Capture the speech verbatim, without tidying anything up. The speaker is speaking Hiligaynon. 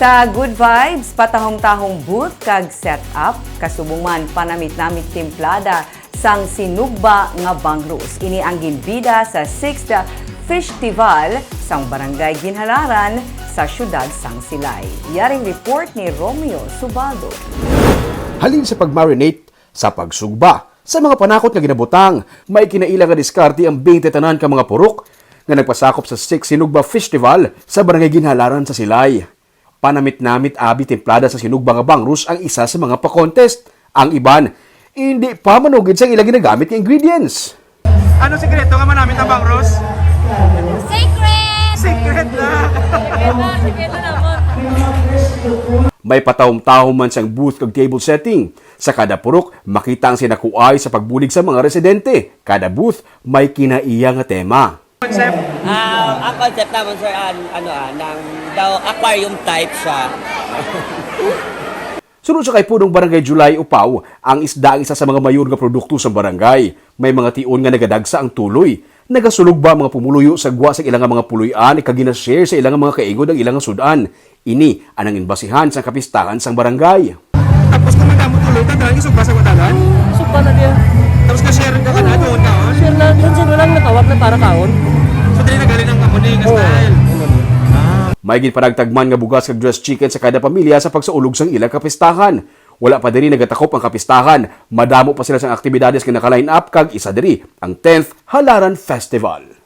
Sa Good Vibes, patahom-tahom booth kag setup, kasubong man panamit-namit timplada sang sinugba nga bangrus. Ini ang ginbida sa sixth Festival sang Barangay Ginhalaran sa siyudad sang Silay. Yaring report ni Romeo Subaldo. Halin sa pag-marinate, sa pagsugba, sa mga panakot nga ginabutang, may kinaila nga diskarte ang twenty tanan ka mga purok nga nagpasakop sa sixth Sinugba Festival sa Barangay Ginhalaran sa Silay. Panamit-namit abi timplada sa sinugba nga bangrus ang isa sa mga pa-contest. Ang iban, indi pa manugid sa ila ginagamit nga ingredients. Ano sikreto nga manamit ang bangrus? Secret! Secret na! Secret na, secret na mo. May patahom-tahom man sang booth kag table setting. Sa kada purok, makita ang sinakuay sa pagbulig sa mga residente. Kada booth may kinaiya nga tema. Concept? Ah, ang concept naman, sir, an, ano ah, ng daw aquarium type siya. Sunod sa kay Punong Barangay July Upaw, ang isda ang isa sa mga mayor nga produkto sa barangay. May mga tion nga nagadagsa ang tuloy. Nagasulog ba ang mga pumuluyo sa gwa sa ilang mga puloy-an kag gina-share sa ilang mga kaigod ang ilang sud-an? Ini ang nanginbasihan sa kapistahan sang barangay. Tapos kung madamo tuloy, tanda isog ba sa wadalan? Sugba na diya. Tapos na-share ka na doon ka on? Share na, yun sino lang natawag na para kaon. So dili na galing ang kamuning nga style. May ginpanagtag man nga bugas kag dressed chicken sa kada pamilya sa pagsaulog sang ilang kapistahan. Wala pa diri nagatakop ang kapistahan. Madamo pa sila sang aktibidades nga naka-line up kag isa diri ang tenth Halaran Festival.